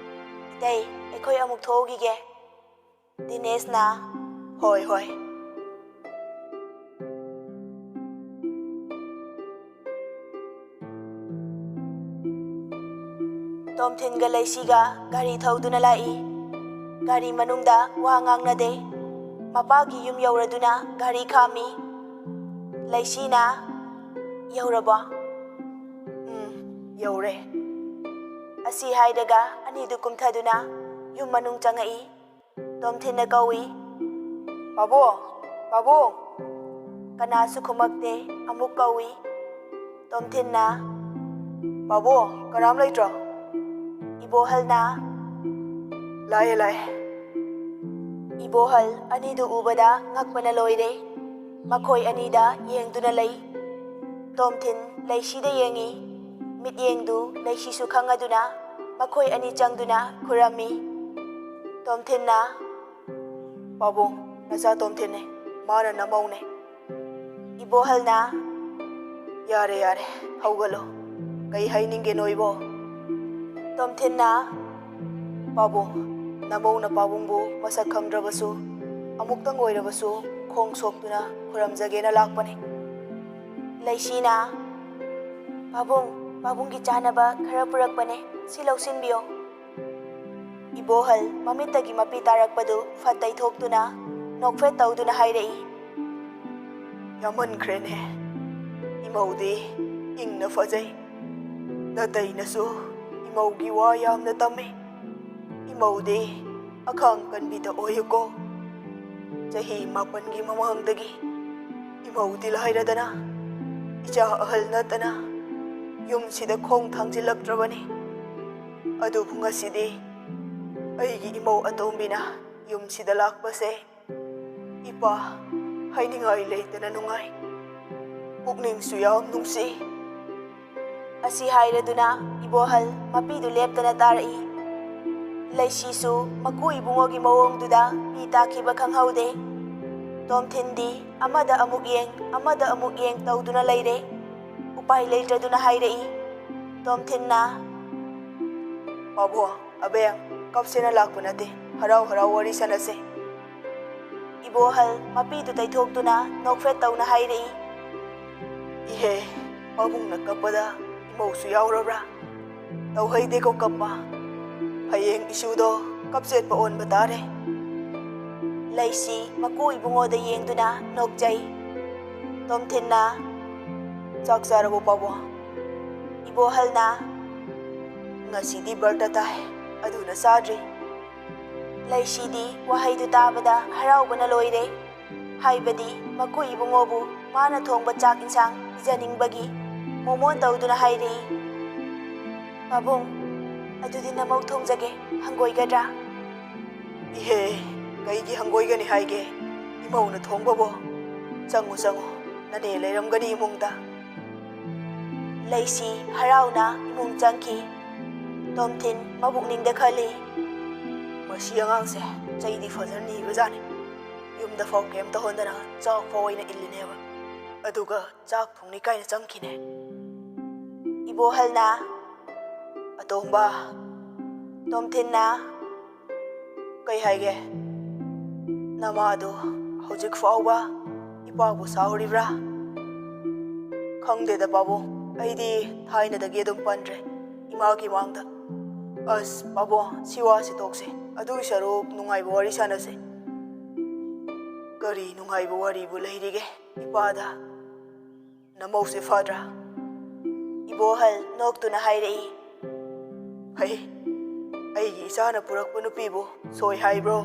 "ꯏꯇꯩ, ꯑꯩꯈꯣꯏ ꯑꯃꯨꯛ ꯊꯣꯛꯎꯈꯤꯒꯦ꯫" ꯗꯤꯅꯦꯁꯅ, "ꯍꯣꯏ, ꯍꯣꯏ꯫" ꯇꯣꯝꯊꯤꯟꯒ ꯂꯩꯁꯤꯒ ꯒꯥꯔꯤ ꯊꯧꯗꯨꯅ ꯂꯥꯛꯏ꯫ ꯒꯥꯔꯤ ꯃꯅꯨꯡꯗ ꯋꯥ ꯉꯥꯡꯅꯗꯦ꯫ ꯃꯄꯥꯒꯤ ꯌꯨꯝ ꯌꯧꯔꯗꯨꯅ ꯒꯥꯔꯤ ꯈꯥꯝꯃꯤ꯫ ꯂꯩꯁꯤꯅ, "ꯌꯧꯔꯕꯣ?" "ꯎꯝ, ꯌꯧꯔꯦ꯫" ꯑꯁꯤ ꯍꯥꯏꯔꯒ ꯑꯅꯤꯗꯨ ꯀꯨꯝꯊꯗꯨꯅ ꯌꯨꯝ ꯃꯅꯨꯡ ꯆꯪꯉꯛꯏ꯫ ꯇꯣꯝꯊꯤꯟꯅ ꯀꯧꯏ, "ꯄꯥꯕꯨꯡ, ꯄꯥꯕꯨꯡ!" ꯀꯅꯥꯁꯨ ꯈꯨꯝꯃꯛꯇꯦ꯫ ꯑꯃꯨꯛ ꯀꯧꯏ꯫ ꯇꯣꯝꯊꯤꯟꯅ, "ꯄꯥꯕꯨꯡ, ꯀꯅꯥꯝ ꯂꯩꯇ꯭ꯔꯣ?" ꯏꯕꯣꯍꯜꯅ, "ꯂꯥꯛꯑꯦ, ꯂꯥꯛꯑꯦ꯫" ꯏꯕꯣꯍꯜ ꯑꯅꯤꯗꯨ ꯎꯕꯗ ꯉꯛꯄꯅ ꯂꯣꯏꯔꯦ꯫ ꯃꯈꯣꯏ ꯑꯅꯤꯗ ꯌꯦꯡꯗꯨꯅ ꯂꯩ꯫ ꯇꯣꯝꯊꯤꯟ ꯂꯩꯁꯤꯗ ꯌꯦꯡꯉꯤ꯫ ꯃꯤꯠꯌꯦꯡꯗꯨ ꯂꯩꯁꯤꯁꯨ ꯈꯪꯉꯗꯨꯅ ꯃꯈꯣꯏ ꯑꯅꯤ ꯆꯪꯗꯨꯅ ꯈꯨꯔꯝꯃꯤ꯫ ꯇꯣꯝꯊꯤꯟꯅ, "ꯄꯥꯕꯨꯡ, ꯅꯆꯥ ꯇꯣꯝꯊꯤꯟꯅꯦ, ꯃꯥꯅ ꯅꯃꯧꯅꯦ꯫" ꯏꯕꯣꯍꯜꯅ, "ꯌꯥꯔꯦ, ꯌꯥꯔꯦ, ꯍꯧꯒꯠꯂꯣ꯫ ꯀꯩ ꯍꯥꯏꯅꯤꯡꯒꯦ ꯅꯣꯏꯕꯣ?" ꯇꯣꯝꯊꯤꯟꯅ, "ꯄꯥꯕꯨꯡ, ꯅꯃꯧꯅ ꯄꯥꯕꯨꯡꯕꯨ ꯃꯁꯛ ꯈꯪꯗ꯭ꯔꯕꯁꯨ, ꯑꯃꯨꯛꯇꯪ ꯑꯣꯏꯔꯕꯁꯨ ꯈꯣꯡ ꯁꯣꯛꯇꯨꯅ ꯈꯨꯔꯝꯖꯒꯦꯅ ꯂꯥꯛꯄꯅꯤ꯫" ꯂꯩꯁꯤꯅ, "ꯄꯥꯕꯨꯡ, ꯄꯥꯕꯨꯡꯒꯤ ꯆꯥꯅꯕ ꯈꯔ ꯄꯨꯔꯛꯄꯅꯦ, ꯁꯤ ꯂꯧꯁꯤꯟꯕꯤꯌꯣ꯫" ꯏꯕꯣꯍꯜ ꯃꯃꯤꯠꯇꯒꯤ ꯃꯄꯤ ꯇꯥꯔꯛꯄꯗꯨ ꯐꯠ ꯇꯩꯊꯣꯛꯇꯨꯅ ꯅꯣꯛꯐꯦꯠ ꯇꯧꯗꯨꯅ ꯍꯥꯏꯔꯛꯏ, "ꯌꯥꯝꯃꯟꯈ꯭ꯔꯦꯅꯦ꯫ ꯏꯃꯧꯗꯤ ꯏꯪꯅ ꯐꯖꯩ꯫ ꯅꯇꯩꯅꯁꯨ ꯏꯃꯧꯒꯤ ꯋꯥ ꯌꯥꯝꯅ ꯇꯝꯃꯤ꯫ ꯏꯃꯧꯗꯤ ꯑꯈꯥꯡ ꯀꯟꯕꯤꯗ ꯑꯣꯏꯌꯨꯀꯣ꯫ ꯆꯍꯤ ꯃꯥꯄꯟꯒꯤ ꯃꯃꯥꯡꯗꯒꯤ ꯏꯃꯧꯗꯤ ꯂꯥꯏꯔꯗꯅ ꯏꯆꯥ ꯑꯍꯜ ꯅꯠꯇꯅ ꯌꯨꯝꯁꯤꯗ ꯈꯣꯡ ꯊꯥꯡꯖꯤꯜꯂꯛꯇ꯭ꯔꯕꯅꯤ꯫ ꯑꯗꯨꯕꯨ ꯉꯁꯤꯗꯤ ꯑꯩꯒꯤ ꯏꯃꯧ ꯑꯇꯣꯝꯕꯤꯅ ꯌꯨꯝꯁꯤꯗ ꯂꯥꯛꯄꯁꯦ ꯏꯄꯥ, ꯍꯥꯏꯅꯤꯡꯉꯥꯏ ꯂꯩꯇꯅ ꯅꯨꯡꯉꯥꯏ꯫ ꯄꯨꯛꯅꯤꯡꯁꯨ ꯌꯥꯝ ꯅꯨꯡꯁꯤ꯫" ꯑꯁꯤ ꯍꯥꯏꯔꯗꯨꯅ ꯏꯕꯣꯍꯜ ꯃꯄꯤꯗꯨ ꯂꯦꯞꯇꯅ ꯇꯥꯔꯛꯏ꯫ ꯂꯩꯁꯤꯁꯨ ꯃꯀꯨ ꯏꯕꯨꯡꯉꯣꯒꯤ ꯃꯑꯣꯡꯗꯨꯗ ꯄꯤ ꯇꯥꯈꯤꯕ ꯈꯪꯍꯧꯗꯦ꯫ ꯇꯣꯝꯊꯤꯟꯗꯤ ꯑꯃꯗ ꯑꯃꯨꯛ ꯌꯦꯡ, ꯑꯃꯗ ꯑꯃꯨꯛ ꯌꯦꯡ ꯇꯧꯗꯨꯅ ꯂꯩꯔꯦ꯫ ꯎꯄꯥꯏ ꯂꯩꯇ꯭ꯔꯗꯨꯅ ꯍꯥꯏꯔꯛꯏ꯫ ꯇꯣꯝꯊꯤꯟꯅ, "ꯄꯥꯕꯨꯡ, ꯑꯕꯦꯝ, ꯀꯞꯁꯦꯅ ꯂꯥꯛꯄ ꯅꯠꯇꯦ, ꯍꯔꯥꯎ ꯍꯔꯥꯎ ꯋꯥꯔꯤ ꯁꯥꯟꯅꯁꯦ꯫" ꯏꯕꯣꯍꯜ ꯃꯄꯤꯗꯨ ꯇꯩꯊꯣꯛꯇꯨꯅ ꯅꯣꯛꯐꯦꯠ ꯇꯧꯅ ꯍꯥꯏꯔꯛꯏ꯫ "ꯏꯍꯦ, ꯄꯥꯕꯨꯡꯅ ꯀꯞꯄꯗ ꯏꯃꯧꯁꯨ ꯌꯥꯎꯔꯕ꯭ꯔꯥ? ꯇꯧꯍꯩꯗꯦꯀꯣ ꯀꯞꯄ꯫ ꯍꯌꯦꯡ ꯏꯁꯨꯗꯣ ꯀꯞꯆꯦꯠꯄ ꯑꯣꯟꯕ ꯇꯥꯔꯦ꯫" ꯂꯩꯁꯤ ꯃꯀꯨ ꯏꯕꯨꯡꯉꯣꯗ ꯌꯦꯡꯗꯨꯅ ꯅꯣꯛꯆꯩ꯫ ꯇꯣꯝꯊꯤꯟꯅ, "ꯆꯥꯛ ꯆꯥꯔꯕꯣ ꯄꯥꯕꯨꯡ?" ꯏꯕꯣꯍꯜꯅ, "ꯉꯁꯤꯗꯤ ꯕ꯭ꯔꯇ ꯇꯥꯏ, ꯑꯗꯨꯅ ꯆꯥꯗ꯭ꯔꯤ꯫" ꯂꯩꯁꯤꯗꯤ ꯋꯥꯍꯩꯗꯨ ꯇꯥꯕꯗ ꯍꯔꯥꯎꯕꯅ ꯂꯣꯏꯔꯦ꯫ ꯍꯥꯏꯕꯗꯤ ꯃꯀꯨ ꯏꯕꯨꯡꯉꯣꯕꯨ ꯃꯥꯅ ꯊꯣꯡꯕ ꯆꯥꯛ ꯏꯟꯁꯥꯡ ꯄꯤꯖꯅꯤꯡꯕꯒꯤ ꯃꯣꯃꯣꯟ ꯇꯧꯗꯨꯅ ꯍꯥꯏꯔꯛꯏ꯫ "ꯄꯥꯕꯨꯡ, ꯑꯗꯨꯗꯤ ꯅꯃꯧ ꯊꯣꯡꯖꯒꯦ, ꯍꯪꯒꯣꯏꯒꯗ꯭ꯔꯥ?" "ꯏꯍꯦ, ꯀꯩꯒꯤ ꯍꯪꯒꯣꯏꯒꯅꯤ ꯍꯥꯏꯒꯦ? ꯏꯃꯧꯅ ꯊꯣꯡꯕꯕꯣ? ꯆꯪꯉꯨ, ꯆꯪꯉꯨ, ꯅꯅꯦ ꯂꯩꯔꯝꯒꯅꯤ ꯏꯃꯨꯡꯗ꯫" ꯂꯩꯁꯤ ꯍꯔꯥꯎꯅ ꯏꯃꯨꯡ ꯆꯪꯈꯤ꯫ ꯇꯣꯝꯊꯤꯟ ꯃꯕꯨꯛꯅꯤꯡꯗ ꯈꯜꯂꯤ, "ꯃꯁꯤ ꯑꯉꯥꯡꯁꯦ ꯆꯩꯗꯤ ꯐꯖꯅ ꯅꯤꯕꯖꯥꯠꯅꯤ꯫ ꯌꯨꯝꯗ ꯐꯥꯎ ꯀꯩꯝ ꯇꯧꯍꯟꯗꯅ ꯆꯥꯛ ꯐꯥꯎ ꯑꯩꯅ ꯏꯜꯂꯤꯅꯦꯕ꯫ ꯑꯗꯨꯒ ꯆꯥꯛ ꯊꯣꯡꯅꯤ ꯀꯥꯏꯅ ꯆꯪꯈꯤꯅꯦ꯫" ꯏꯕꯣꯍꯜꯅ, "ꯑꯇꯣꯝꯕ꯫" ꯇꯣꯝꯊꯤꯟꯅ, "ꯀꯩ ꯍꯥꯏꯒꯦ? ꯅꯃꯥꯗꯣ ꯍꯧꯖꯤꯛ ꯐꯥꯎꯕ ꯏꯄꯥꯕꯨ ꯁꯥꯎꯔꯤꯕ꯭ꯔꯥ?" "ꯈꯪꯗꯦꯗ ꯄꯥꯕꯨꯡ, ꯑꯩꯗꯤ ꯊꯥꯏꯅꯗꯒꯤ ꯑꯗꯨꯝ ꯄꯟꯗ꯭ꯔꯦ ꯏꯃꯥꯒꯤ ꯃꯥꯡꯗ꯫" "ꯑꯁ ꯄꯥꯕꯨꯡ, ꯁꯤ ꯋꯥꯁꯤ ꯇꯣꯛꯁꯦ, ꯑꯗꯨꯒꯤ ꯁꯔꯨꯛ ꯅꯨꯡꯉꯥꯏꯕ ꯋꯥꯔꯤ ꯁꯥꯟꯅꯁꯦ꯫" "ꯀꯔꯤ ꯅꯨꯡꯉꯥꯏꯕ ꯋꯥꯔꯤꯕꯨ ꯂꯩꯔꯤꯒꯦ ꯏꯄꯥꯗ? ꯅꯃꯧꯁꯦ ꯐꯗ꯭ꯔꯥ?" ꯏꯕꯣꯍꯜ ꯅꯣꯛꯇꯨꯅ ꯍꯥꯏꯔꯛꯏ꯫ "ꯍꯩ, ꯑꯩꯒꯤ ꯏꯆꯥꯅ ꯄꯨꯔꯛꯄ ꯅꯨꯄꯤꯕꯨ ꯁꯣꯏ ꯍꯥꯏꯕ꯭ꯔꯣ?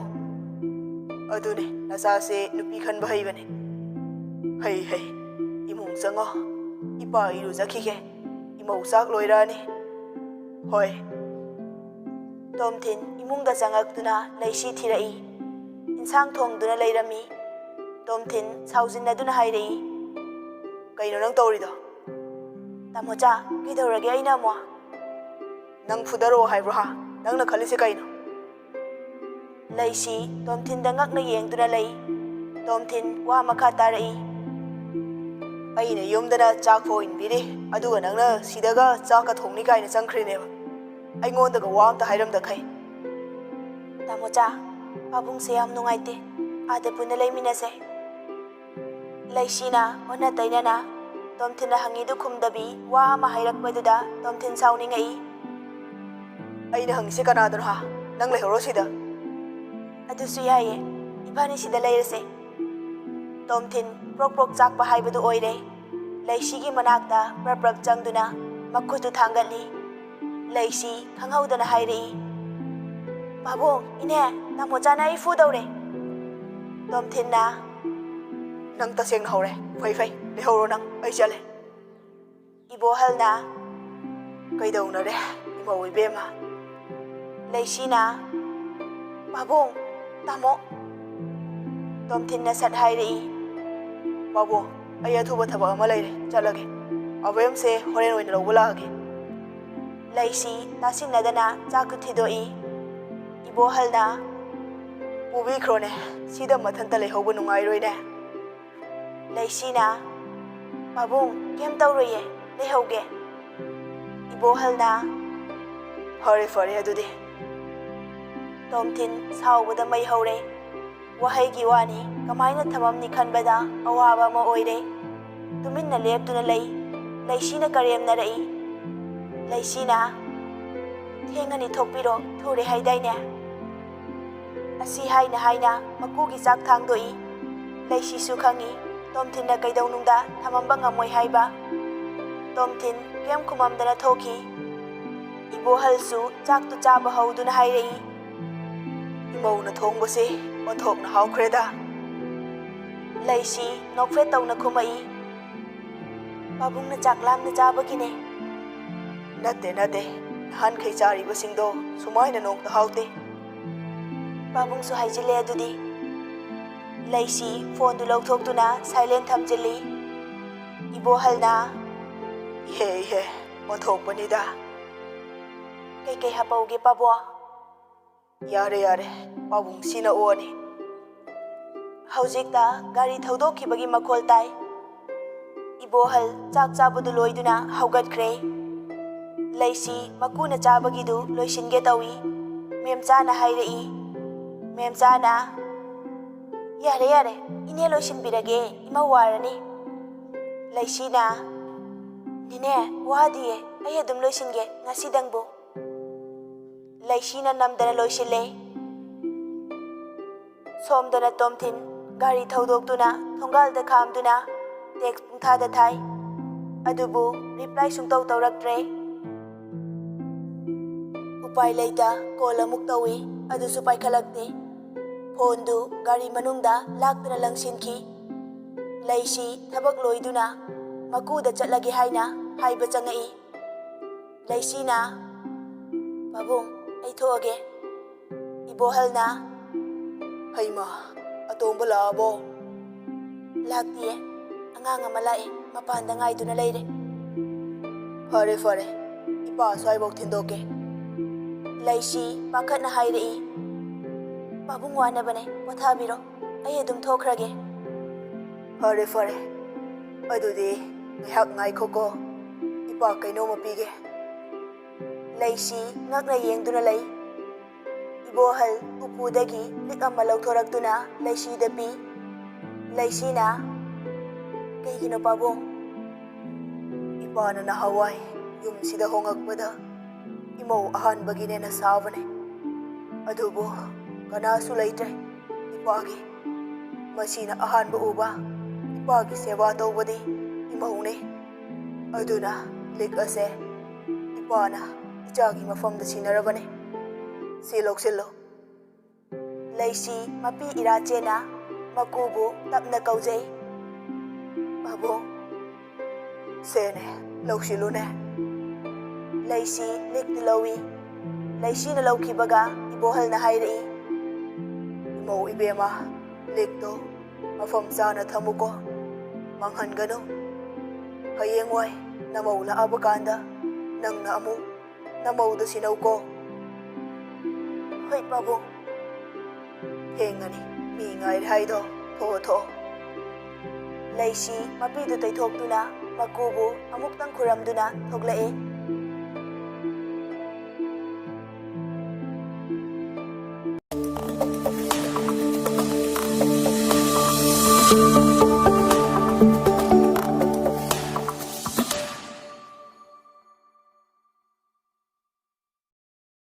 ꯑꯗꯨꯅꯦ, ꯅꯆꯥꯁꯦ ꯅꯨꯄꯤ ꯈꯟꯕ ꯍꯩꯕꯅꯦ꯫ ꯍꯩ, ꯍꯩ, ꯏꯃꯨꯡ ꯆꯪꯉꯣ꯫ ꯏꯄꯥ ꯏꯔꯨꯖꯈꯤꯒꯦ꯫ ꯏꯃꯧ ꯆꯥꯛ ꯂꯣꯏꯔꯛꯑꯅꯤ꯫" "ꯍꯣꯏ꯫" ꯇꯣꯝꯊꯤꯟ ꯏꯃꯨꯡꯗ ꯆꯪꯉꯛꯇꯨꯅ ꯂꯩꯁꯤ ꯊꯤꯔꯛꯏ꯫ ꯏꯟꯁꯥꯡ ꯊꯣꯡꯗꯨꯅ ꯂꯩꯔꯝꯃꯤ꯫ ꯇꯣꯝꯊꯤꯟ ꯁꯥꯎꯖꯤꯟꯅꯗꯨꯅ ꯍꯥꯏꯔꯛꯏ, "ꯀꯩꯅꯣ ꯅꯪ ꯇꯧꯔꯤꯗꯣ?" "ꯇꯥꯃꯣꯆꯥ, ꯀꯩꯗꯧꯔꯒꯦ ꯑꯩꯅ ꯑꯃꯨꯛ?" "ꯅꯪ ꯐꯨꯗꯔꯛꯑꯣ ꯍꯥꯏꯕ꯭ꯔꯣ ꯍꯥ? ꯅꯪꯅ ꯈꯜꯂꯤꯁꯦ ꯀꯩꯅꯣ?" ꯂꯩꯁꯤ ꯇꯣꯝꯊꯤꯟꯗ ꯉꯛꯅ ꯌꯦꯡꯗꯨꯅ ꯂꯩ꯫ ꯇꯣꯝꯊꯤꯟ ꯋꯥ ꯃꯈꯥ ꯇꯥꯔꯛꯏ꯫ "ꯑꯩꯅ ꯌꯨꯝꯗꯅ ꯆꯥꯛ ꯐꯥꯎ ꯏꯟꯕꯤꯔꯤ, ꯑꯗꯨꯒ ꯅꯪꯅ ꯁꯤꯗꯒ ꯆꯥꯛꯀ ꯊꯣꯡꯅꯤ ꯀꯥꯏꯅ ꯆꯪꯈ꯭ꯔꯤꯅꯦꯕ, ꯑꯩꯉꯣꯟꯗꯒ ꯋꯥ ꯑꯝꯇ ꯍꯥꯏꯔꯝꯗꯈꯩ꯫" "ꯇꯥꯃꯣꯆꯥ, ꯄꯥꯕꯨꯡꯁꯦ ꯌꯥꯝ ꯅꯨꯡꯉꯥꯏꯇꯦ, ꯑꯥꯗ ꯄꯨꯟꯅ ꯂꯩꯃꯤꯟꯅꯁꯦ꯫" ꯂꯩꯁꯤꯅ ꯑꯣꯟꯅ ꯇꯩꯅꯅ ꯇꯣꯝꯊꯤꯟꯅ ꯍꯪꯉꯤꯗꯨ ꯈꯨꯝꯗꯕꯤ ꯋꯥ ꯑꯃ ꯍꯥꯏꯔꯛꯄꯗꯨꯗ ꯇꯣꯝꯊꯤꯟ ꯁꯥꯎꯅꯤꯡꯉꯛꯏ꯫ "ꯑꯩꯅ ꯍꯪꯉꯤꯁꯦ ꯀꯅꯥꯗꯅꯣ ꯍꯥ? ꯅꯪ ꯂꯩꯍꯧꯔꯣ ꯁꯤꯗ꯫" "ꯑꯗꯨꯁꯨ ꯌꯥꯏꯌꯦ, ꯏꯕꯥꯅꯤ ꯁꯤꯗ ꯂꯩꯔꯁꯦ꯫" ꯇꯣꯝꯊꯤꯟ ꯄ꯭ꯔꯣꯛ ꯄ꯭ꯔꯣꯛ ꯆꯥꯛꯄ ꯍꯥꯏꯕꯗꯨ ꯑꯣꯏꯔꯦ꯫ ꯂꯩꯁꯤꯒꯤ ꯃꯅꯥꯛꯇ ꯄ꯭ꯔꯞ ꯄ꯭ꯔꯞ ꯆꯪꯗꯨꯅ ꯃꯈꯨꯠꯇꯨ ꯊꯥꯡꯒꯠꯂꯤ꯫ ꯂꯩꯁꯤ ꯈꯪꯍꯧꯗꯅ ꯍꯥꯏꯔꯛꯏ, "ꯄꯥꯕꯨꯡ, ꯏꯅꯦ, ꯇꯥꯃꯣꯆꯥꯅ ꯑꯩ ꯐꯨꯗꯧꯔꯦ꯫" ꯇꯣꯝꯊꯤꯟꯅ, "ꯅꯪ ꯇꯁꯦꯡꯅ ꯍꯧꯔꯦ꯫ ꯐꯩ, ꯐꯩ, ꯂꯩꯍꯧꯔꯣ ꯅꯪ, ꯑꯩ ꯆꯠꯂꯦ꯫" ꯏꯕꯣꯍꯜꯅ, "ꯀꯩꯗꯧꯅꯔꯦ ꯏꯃꯧ ꯏꯕꯦꯝꯃ?" ꯂꯩꯁꯤꯅ, "ꯄꯥꯕꯨꯡ, ꯇꯥꯃꯣ꯫" ꯇꯣꯝꯊꯤꯟꯅ ꯁꯠ ꯍꯥꯏꯔꯛꯏ, "ꯄꯥꯕꯨꯡ, ꯑꯩ ꯑꯊꯨꯕ ꯊꯕꯛ ꯑꯃ ꯂꯩꯔꯦ, ꯆꯠꯂꯒꯦ꯫ ꯑꯕꯦꯝꯁꯦ ꯍꯣꯔꯦꯟ ꯑꯣꯏꯅ ꯂꯧꯕ ꯂꯥꯛꯑꯒꯦ꯫" ꯂꯩꯁꯤ ꯇꯥꯁꯤꯟꯅꯗꯅ ꯆꯥꯛꯇꯨ ꯊꯤꯗꯣꯛꯏ꯫ ꯏꯕꯣꯍꯜꯅ, "ꯄꯨꯕꯤꯈ꯭ꯔꯣꯅꯦ, ꯁꯤꯗ ꯃꯊꯟꯇ ꯂꯩꯍꯧꯕ ꯅꯨꯡꯉꯥꯏꯔꯣꯏꯅꯦ꯫" ꯂꯩꯁꯤꯅ, "ꯄꯥꯕꯨꯡ, ꯀꯩꯝ ꯇꯧꯔꯣꯏꯌꯦ, ꯂꯩꯍꯧꯒꯦ꯫" ꯏꯕꯣꯍꯜꯅ, "ꯐꯔꯦ, ꯐꯔꯦ ꯑꯗꯨꯗꯤ꯫" ꯇꯣꯝꯊꯤꯟ ꯁꯥꯎꯕꯗ ꯃꯩ ꯍꯧꯔꯦ꯫ ꯋꯥꯍꯩꯒꯤ ꯋꯥꯅꯤ, ꯀꯃꯥꯏꯅ ꯊꯝꯃꯝꯅꯤ ꯈꯟꯕꯗ ꯑꯋꯥꯕ ꯑꯃ ꯑꯣꯏꯔꯦ꯫ ꯇꯨꯃꯤꯟꯅ ꯂꯦꯞꯇꯨꯅ ꯂꯩ꯫ ꯂꯩꯁꯤꯅ ꯀꯔꯦꯝꯅꯔꯛꯏ꯫ ꯂꯩꯁꯤꯅ, "ꯊꯦꯡꯉꯅꯤ, ꯊꯣꯛꯄꯤꯔꯣ, ꯊꯨꯔꯦ ꯍꯥꯏꯗꯥꯏꯅꯦ?" ꯑꯁꯤ ꯍꯥꯏꯅ ꯍꯥꯏꯅ ꯃꯀꯨꯒꯤ ꯆꯥꯛ ꯊꯥꯡꯗꯣꯛꯏ꯫ ꯂꯩꯁꯤꯁꯨ ꯈꯪꯏ, ꯇꯣꯝꯊꯤꯟꯅ ꯀꯩꯗꯧꯅꯨꯡꯗ ꯊꯝꯃꯝꯕ ꯉꯝꯃꯣꯏ ꯍꯥꯏꯕ꯫ ꯇꯣꯝꯊꯤꯟ ꯀꯩꯝ ꯈꯨꯝꯃꯝꯗꯅ ꯊꯣꯛꯈꯤ꯫ ꯏꯕꯣꯍꯜꯁꯨ ꯆꯥꯛꯇꯨ ꯆꯥꯕ ꯍꯧꯗꯨꯅ ꯍꯥꯏꯔꯛꯏ, "ꯏꯃꯧꯅ ꯊꯣꯡꯕꯁꯦ ꯑꯣꯟꯊꯣꯛꯅ ꯍꯥꯎꯈ꯭ꯔꯦꯗ꯫" ꯂꯩꯁꯤ ꯅꯣꯛꯐꯦꯠ ꯇꯧꯅ ꯈꯨꯝꯃꯛꯏ, "ꯄꯥꯕꯨꯡꯅ ꯆꯥꯛ ꯂꯥꯝꯅ ꯆꯥꯕꯒꯤꯅꯦ꯫" "ꯅꯠꯇꯦ, ꯅꯠꯇꯦ, ꯅꯍꯥꯟꯈꯩ ꯆꯥꯔꯤꯕꯁꯤꯡꯗꯣ ꯁꯨꯃꯥꯏꯅ ꯅꯣꯡꯇ ꯍꯥꯎꯇꯦ꯫" "ꯄꯥꯕꯨꯡꯁꯨ ꯍꯥꯏꯖꯤꯜꯂꯦ ꯑꯗꯨꯗꯤ꯫" ꯂꯩꯁꯤ ꯐꯣꯟꯗꯨ ꯂꯧꯊꯣꯛꯇꯨꯅ ꯁꯥꯏꯂꯦꯟ ꯊꯝꯖꯤꯜꯂꯤ꯫ ꯏꯕꯣꯍꯜꯅ, ꯏꯍꯦ ꯏꯍꯦ, ꯑꯣꯟꯊꯣꯛꯄꯅꯤꯗ꯫ ꯀꯩꯀꯩ ꯍꯥꯄꯧꯒꯦ ꯄꯥꯕꯨꯡ? ꯌꯥꯔꯦ ꯌꯥꯔꯦ, ꯄꯥꯕꯨꯡꯁꯤꯅ ꯑꯣꯅꯤ꯫ ꯍꯧꯖꯤꯛꯇ ꯒꯥꯔꯤ ꯊꯧꯗꯣꯛꯈꯤꯕꯒꯤ ꯃꯈꯣꯜ ꯇꯥꯏ꯫ ꯏꯕꯣꯍꯜ ꯆꯥꯛ ꯆꯥꯕꯗꯨ ꯂꯣꯏꯗꯨꯅ ꯍꯧꯒꯠꯈ꯭ꯔꯦ꯫ ꯂꯩꯁꯤ ꯃꯀꯨꯅ ꯆꯥꯕꯒꯤꯗꯨ ꯂꯣꯏꯁꯤꯟꯒꯦ ꯇꯧꯏ꯫ ꯃꯦꯝꯆꯥꯅ ꯍꯥꯏꯔꯛꯏ꯫ ꯃꯦꯝꯆꯥꯅ, "ꯌꯥꯔꯦ ꯌꯥꯔꯦ, ꯏꯅꯦ ꯂꯣꯏꯁꯤꯟꯕꯤꯔꯒꯦ, ꯏꯃꯧ ꯋꯥꯔꯅꯤ꯫" ꯂꯩꯁꯤꯅ, "ꯅꯦꯅꯦ, ꯋꯥꯗꯤꯌꯦ, ꯑꯩ ꯑꯗꯨꯝ ꯂꯣꯏꯁꯤꯟꯒꯦ ꯉꯁꯤꯗꯪꯕꯨ꯫" ꯂꯩꯁꯤꯅ ꯅꯝꯗꯅ ꯂꯣꯏꯁꯤꯜꯂꯦ꯫ ꯁꯣꯝꯗꯅ ꯇꯣꯝꯊꯤꯟ ꯒꯥꯔꯤ ꯊꯧꯗꯣꯛꯇꯨꯅ ꯊꯣꯡꯒꯥꯜꯗ ꯈꯥꯝꯗꯨꯅ ꯇꯦꯛꯁ ꯄꯨꯡꯊꯥꯗ ꯊꯥꯏ꯫ ꯑꯗꯨꯕꯨ ꯔꯤꯄ꯭ꯂꯥꯏ ꯁꯨꯡꯇꯧ ꯇꯧꯔꯛꯇ꯭ꯔꯦ꯫ ꯎꯄꯥꯏ ꯂꯩꯇ ꯀꯣꯜ ꯑꯃꯨꯛ ꯇꯧꯏ, ꯑꯗꯨꯁꯨ ꯄꯥꯏꯈꯠꯂꯛꯇꯦ꯫ ꯐꯣꯟꯗꯨ ꯒꯥꯔꯤ ꯃꯅꯨꯡꯗ ꯂꯥꯛꯇꯨꯅ ꯂꯪꯁꯤꯟꯈꯤ꯫ ꯂꯩꯁꯤ ꯊꯕꯛ ꯂꯣꯏꯗꯨꯅ ꯃꯀꯨꯗ ꯆꯠꯂꯒꯦ ꯍꯥꯏꯅ ꯍꯥꯏꯕ ꯆꯪꯉꯛꯏ꯫ ꯂꯩꯁꯤꯅ, "ꯄꯥꯕꯨꯡ, ꯑꯩ ꯊꯣꯛꯑꯒꯦ꯫" ꯏꯕꯣꯍꯜꯅ, "ꯍꯩꯃꯥ, ꯑꯇꯣꯝꯕ ꯂꯥꯛꯑꯕꯣ?" "ꯂꯥꯛꯇꯤꯌꯦ, ꯑꯉꯥꯡ ꯑꯃ ꯂꯥꯛꯑꯦ, ꯃꯄꯥꯟꯗ ꯉꯥꯏꯗꯨꯅ ꯂꯩꯔꯦ꯫" "ꯐꯔꯦ ꯐꯔꯦ, ꯏꯄꯥ ꯑꯁ꯭ꯋꯥꯏꯐꯥꯎ ꯊꯤꯟꯗꯣꯛꯀꯦ꯫" ꯂꯩꯁꯤ ꯄꯥꯈꯠꯅ ꯍꯥꯏꯔꯛꯏ, "ꯄꯥꯕꯨꯡ ꯋꯥꯅꯕꯅꯦ, ꯄꯣꯊꯥꯕꯤꯔꯣ, ꯑꯩ ꯑꯗꯨꯝ ꯊꯣꯛꯈ꯭ꯔꯒꯦ꯫" "ꯐꯔꯦ ꯐꯔꯦ, ꯑꯗꯨꯗꯤ ꯉꯥꯏꯍꯥꯛ ꯉꯥꯏꯈꯣꯀꯣ, ꯏꯄꯥ ꯀꯩꯅꯣꯝꯃ ꯄꯤꯒꯦ꯫" ꯂꯩꯁꯤ ꯉꯛꯅ ꯌꯦꯡꯗꯨꯅ ꯂꯩ꯫ ꯏꯕꯣꯍꯜ ꯎꯄꯨꯗꯒꯤ ꯂꯤꯛ ꯑꯃ ꯂꯧꯊꯣꯔꯛꯇꯨꯅ ꯂꯩꯁꯤꯗ ꯄꯤ꯫ ꯂꯩꯁꯤꯅ, "ꯀꯩꯒꯤꯅꯣ ꯄꯥꯕꯨꯡ?" "ꯏꯄꯥꯅ ꯅꯍꯥꯟꯋꯥꯏ ꯌꯨꯝꯁꯤꯗ ꯍꯣꯡꯉꯛꯄꯗ ꯏꯃꯧ ꯑꯍꯥꯟꯕꯒꯤꯅꯦꯅ ꯁꯥꯕꯅꯦ꯫ ꯑꯗꯨꯕꯨ ꯀꯅꯥꯁꯨ ꯂꯩꯇ꯭ꯔꯦ ꯏꯄꯥꯒꯤ꯫ ꯃꯁꯤꯅ ꯑꯍꯥꯟꯕ ꯎꯕ ꯏꯄꯥꯒꯤ ꯁꯦꯕꯥ ꯇꯧꯕꯗꯤ ꯏꯃꯧꯅꯦ꯫ ꯑꯗꯨꯅ ꯂꯤꯛ ꯑꯁꯦ ꯏꯄꯥꯅ ꯏꯆꯥꯒꯤ ꯃꯐꯝꯗ ꯁꯤꯟꯅꯔꯕꯅꯦ꯫ ꯁꯤ ꯂꯧꯁꯤꯜꯂꯨ꯫" ꯂꯩꯁꯤ ꯃꯄꯤ ꯏꯔꯥ ꯆꯦꯟꯅ ꯃꯀꯨꯕꯨ ꯇꯞꯅ ꯀꯧꯖꯩ, "ꯄꯥꯕꯨꯡ꯫" "ꯁꯦꯅꯦ, ꯂꯧꯁꯤꯜꯂꯨꯅꯦ꯫" ꯂꯩꯁꯤ ꯂꯤꯛꯇꯨ ꯂꯧꯏ꯫ ꯂꯩꯁꯤꯅ ꯂꯧꯈꯤꯕꯒ ꯏꯕꯣꯍꯜꯅ ꯍꯥꯏꯔꯛꯏ, "ꯏꯃꯧ ꯏꯕꯦꯝꯃ, ꯂꯤꯛꯇꯣ ꯃꯐꯝ ꯆꯥꯅ ꯊꯝꯃꯨꯀꯣ, ꯃꯥꯡꯍꯟꯒꯅꯨ꯫ ꯍꯌꯦꯡꯋꯥꯏ ꯅꯃꯧ ꯂꯥꯛꯑꯕ ꯀꯥꯟꯗ ꯅꯪꯅ ꯑꯃꯨꯛ ꯅꯃꯧꯗ ꯁꯤꯟꯅꯧꯀꯣ꯫ ꯍꯣꯏ ꯄꯥꯕꯨꯡ꯫ ꯊꯦꯡꯉꯅꯤ, ꯃꯤ ꯉꯥꯏꯔꯦ ꯍꯥꯏꯗꯣ꯫ ꯊꯣꯛꯑꯣ, ꯊꯣꯛꯑꯣ꯫ ꯂꯩꯁꯤ ꯃꯄꯤꯗꯨ ꯇꯩꯊꯣꯛꯇꯨꯅ ꯃꯀꯨꯕꯨ ꯑꯃꯨꯛꯇꯪ ꯈꯨꯔꯝꯗꯨꯅ ꯊꯣꯛꯂꯛꯑꯦ꯫